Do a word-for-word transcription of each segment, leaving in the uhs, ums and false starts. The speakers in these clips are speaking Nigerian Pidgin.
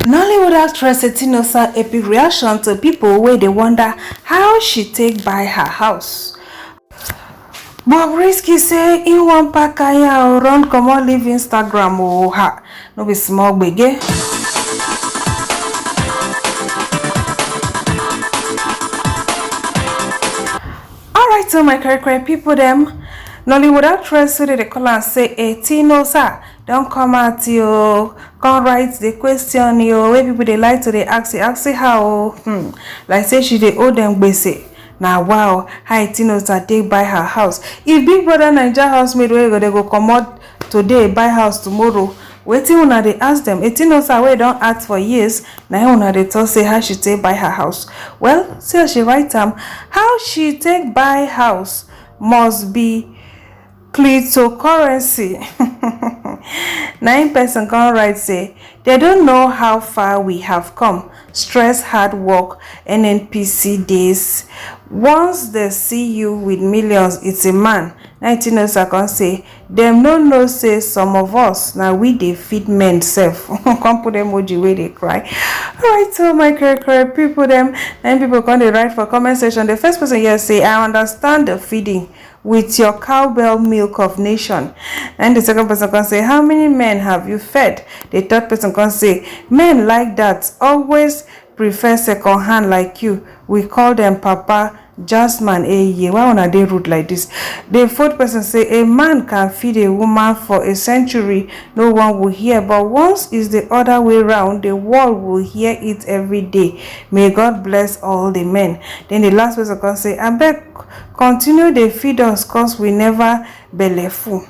Nollywood actress Etinosa epic reaction to people wey dey wonder how she take buy her house. Bobrisky say he wan pack aya o, run comot leave Instagram o, ha, no be small gbege. Alright, so my correct correct people dem, Nollywood actress wey dey call am say Etinosa don come out yo, come write the question yo, wey people dey like to dey ask, dey ask her o, hmm, like say she dey owe dem gbese. Na wow, how Etinosa take buy her house? If Big Brother Naija housemaid wey go dey go comot today buy house tomorrow, wetin una dey ask dem? Etinosa wey don act for years, na im una dey talk say how she take buy her house. Well, see as she write am, how she take buy house must be cryptocurrency. Na im person come write say they don't know how far we have come. Stress, hard work, N N P C days. Once they see you with millions, it's a man. Nineteen Osa come say dem no know say some of us na we dey feed men sef. Come put emoji wey dey cry. Alright, so my correct correct people dem, na im people come dey write for comment section. The first person here say, I understand the feeding with your cowbell milk of nation. And the second person come say, how many men have you fed? The third person come say, men like that always prefer second hand like you. We call them papa. Jasmine, eh, yeah, why una dey rude like this? The fourth person say, a man can feed a woman for a century, no one will hear, but once is the other way round, the world will hear it every day. May God bless all the men. Then the last person come say, abeg, continue dey feed us, cause we never belle full.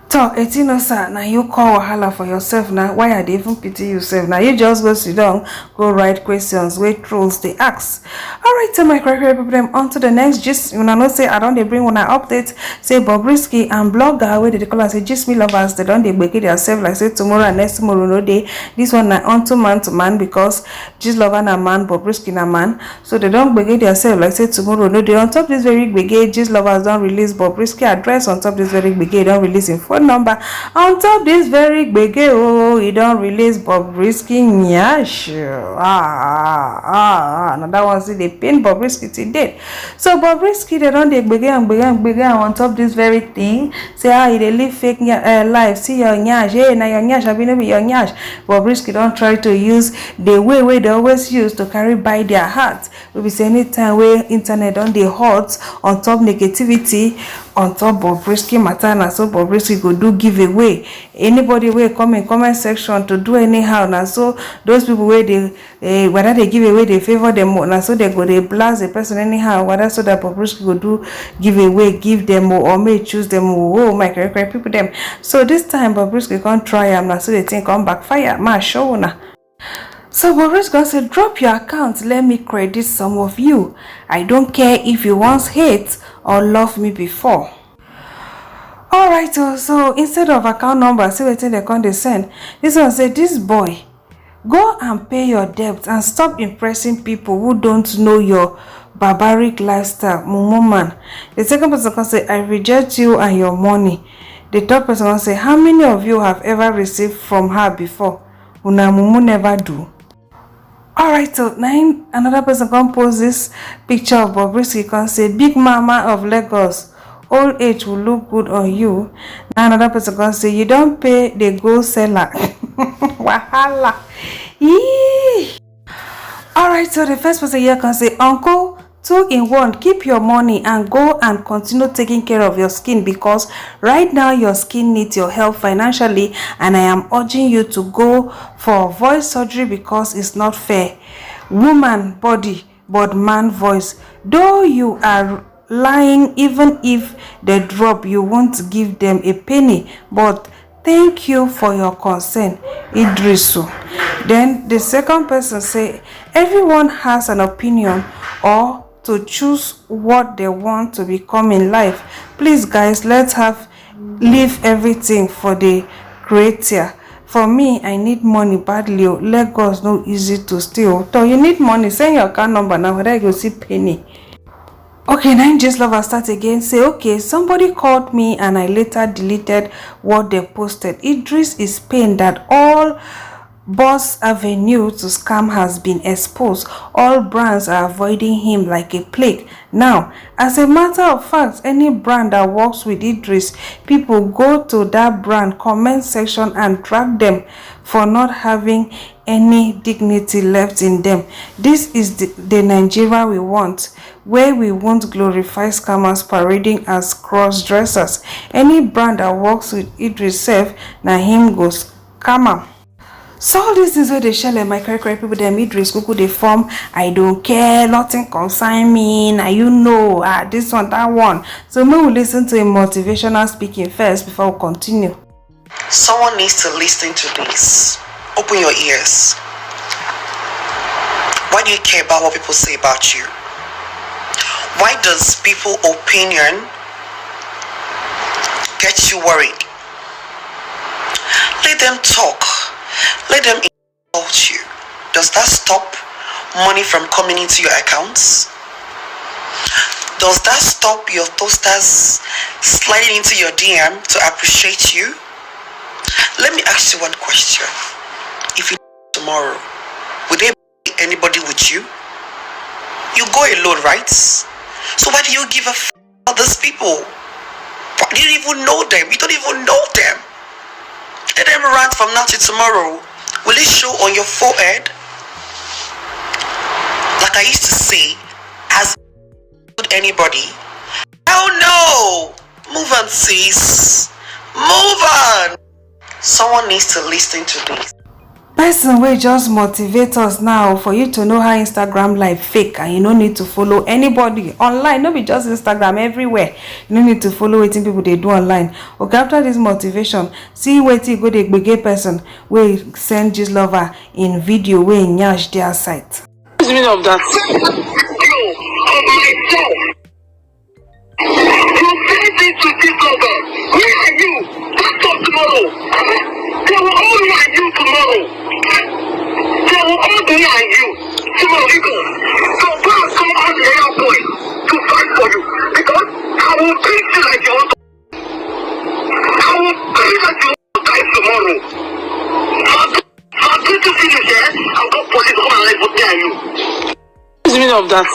To, Etinosa, na you call wahala for yourself na. Why I dey even pity you sef? Na you just go sit down, go write questions wey trolls dey ask. Alright, so my correct correct people dem, on to the next gist. Una know say I don dey bring una update say Bobrisky and blogger wey dey dey call am say Gist Me Lovers, they don dey gbege their self like say tomorrow and next tomorrow no dey. This one na unto man to man because Gist Lover na man, Bobrisky na man. So they don gbege theirself like say tomorrow no dey. On top this very gbege, Gist Lovers don release Bobrisky address. On top this very gbege, e don release im phone number. On top this very gbege, oh, e don release Bobrisky nyash. Ah, ah, ah, ah. Another one still dey pain Bobrisky till date. So Bobrisky, they don dey gbege and gbege and gbege am on top this very thing. Say how e dey live fake nya- uh, life. See your nyash. Hey, na your nyash. Abi no be your nyash. Bobrisky don try to use the way wey they always use to carry buy their heart. Wey be say anytime wey internet don dey hot on top negativity, on top Bobrisky matter, na so Bobrisky go do giveaway. Anybody wey come in comment section to do anyhow, na so those people wey dey, eh, whether they give away, they favor them, na so they go dey blast the person anyhow, whether so that Bobrisky go do giveaway, give them o, or may choose them o. Oh, my correct correct people them. So this time Bobrisky come try am, na so the thing come backfire. Ma show una. So Boris God say, drop your account, let me credit some of you. I don't care if you once hate or love me before. Alright, oh, so instead of account number, see wetin they come dey send. This one say, this boy, go and pay your debt and stop impressing people who don't know your barbaric lifestyle, mumu man. The second person come say, I reject you and your money. The third person come say, how many of you have ever received from her before? Una mumu never do. Alright, so na im another person come post this picture of Bobrisky, come say, big mama of Lagos, old age will look good on you. Na another person come say, you don pay the gold seller. Wahala. Yee. Alright, so the first person here come say, uncle, two in one, keep your money and go and continue taking care of your skin, because right now your skin needs your help financially, and I am urging you to go for voice surgery because it's not fair. Woman body, but man voice. Though you are lying, even if they drop, you won't give them a penny, but thank you for your concern, Idrisu. Then the second person say, everyone has an opinion or to choose what they want to become in life. Please, guys, let's have leave everything for the creator. For me, I need money badly. Oh. Lagos no easy to stay. Oh. So you need money, send your account number now. Whether you go see penny. Okay, now just lover start again. Say, okay, somebody called me and I later deleted what they posted. Idris is pained that all Boss Avenue to scam has been exposed. All brands are avoiding him like a plague. Now, as a matter of fact, any brand that works with Idris, people go to that brand comment section and drag them for not having any dignity left in them. This is the, the Nigeria we want, where we won't glorify scammers parading as cross dressers. Any brand that works with Idris sef, na him go scam am. So all these things wey dey shele, my cry cry people dem, Idris kuku dey form I don't care, nothing concern me, na you know, ah, this one, that one. So make we listen to a motivational speaking first before we continue. Someone needs to listen to this. Open your ears. Why do you care about what people say about you? Why does people opinion get you worried? Let them talk. Let them insult you. Does that stop money from coming into your accounts? Does that stop your toasters sliding into your D M to appreciate you? Let me ask you one question. If you tomorrow, would there be anybody with you? You go alone, right? So why do you give a f- about these people? Why do you even know them? You don't even know them. Let them rant from now till tomorrow. Will it show on your forehead? Like I used to say, as good anybody. Hell no! Move on, sis. Move on. Someone needs to listen to this. Person wey just motivate us now for you to know how Instagram life fake and you no need to follow anybody online. No be just Instagram, everywhere. You no need to follow wetin people dey do online. Okay, after this motivation, see wetin go dey gbege person wey send gist lover in video wey nyash dey outside. What's the meaning of that? You, of myself. You say this to this lover. Where are you? That's for tomorrow. They will all me and you tomorrow. They will all me and you tomorrow. Because so go and come out the other boy to fight for you. Because I will treat you like your own. I will treat you like your own guy tomorrow. I'll, I'll treat you finish, eh? I'll go police, come and let me and you. What's the meaning of that?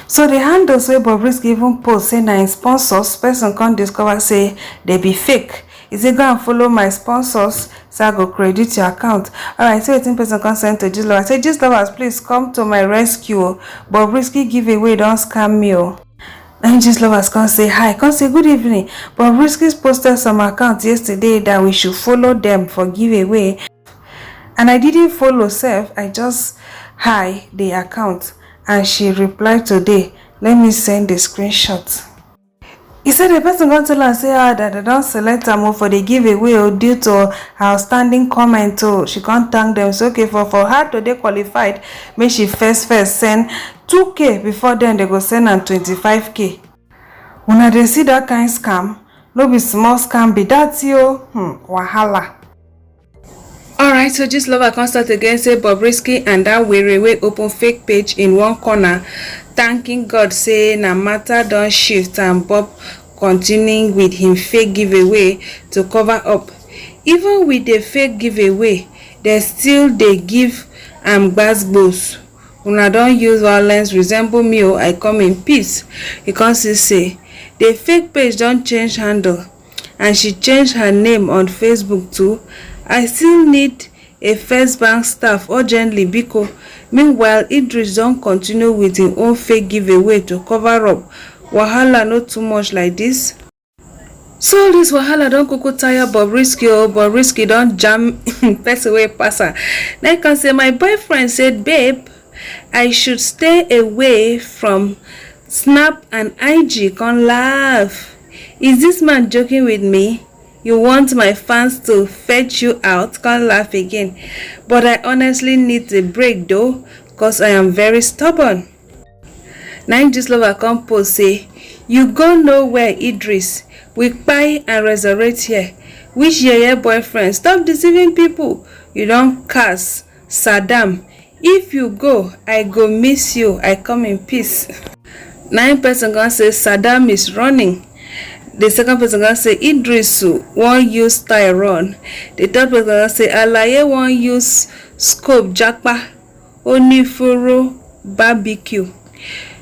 So the handles wey Bobrisky even post say na im sponsors, person come discover say they be fake. He say, "Go and follow my sponsors, so I go credit your account." Alright, so wetin person come send to Gist Lovers? Say, "Gist Lovers, please come to my rescue. Bobrisky giveaway don scam me o." And Gist Lovers come say, "Hi," come say, "Good evening. Bobrisky posted some accounts yesterday that we should follow them for giveaway. And I didn't follow sef, I just hi the account." And she replied today, let me send the screenshot. He said the person come tell am say, ah, that they don select am o for the giveaway o due to outstanding comment o. She come thank them. So okay, for, for her to dey qualified, make she first first send two K, before then they go send am twenty-five K. Una dey see that kind scam? No be small scam be that o. Hmm, wahala. Alright, so Gist Lover come start again say Bobrisky and that were wey open fake page in one corner, thanking God say na matter don shift and Bob continuing with him fake giveaway to cover up. Even with the fake giveaway, they still dey give am gbasgbos. Una don use violence resemble me o, I come in peace. He come still say the fake page don change handle and she change her name on Facebook too. I still need a First Bank staff urgently biko. Meanwhile, Idris don continue with him own fake giveaway to cover up. Wahala no too much like this. So this wahala don kuku tire Bobrisky o. Bobrisky don jam person wey pass am. Na him come say, my boyfriend said, babe, I should stay away from Snap and I G, come laugh. Is this man joking with me? You want my fans to fetch you out? Come laugh again. But I honestly need a break though, cause I am very stubborn. Na im Gist Lover come post say, you go nowhere, Idris. We kpai and resurrect here. Which yeye boyfriend? Stop deceiving people. You don cast Saddam. If you go, I go miss you. I come in peace. Na im person come say Saddam is running. The second person come say Idrisu wan use style run. The third person come say Alaye wan use Scope Japa, Oniforo Barbecue.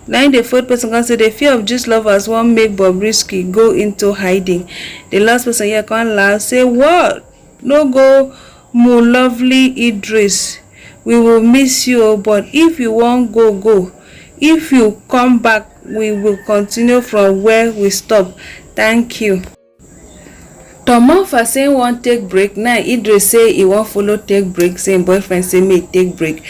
Na im the fourth person come say the fear of juice lovers wan make Bobrisky go into hiding. The last person here come laugh say, "What? No go mu lovely Idris. We will miss you o, but if you wan go, go. If you come back, we will continue from where we stop. Thank you." Tomofa say he wan take break, now Idris say he wan follow take break, say im boyfriend say make take break.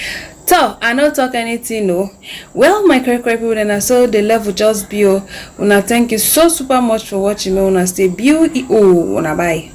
So I no talk anything o. Well, my correct correct people, na so the level just be o. Una, thank you so super much for watching me. Una stay beautiful. Una bye.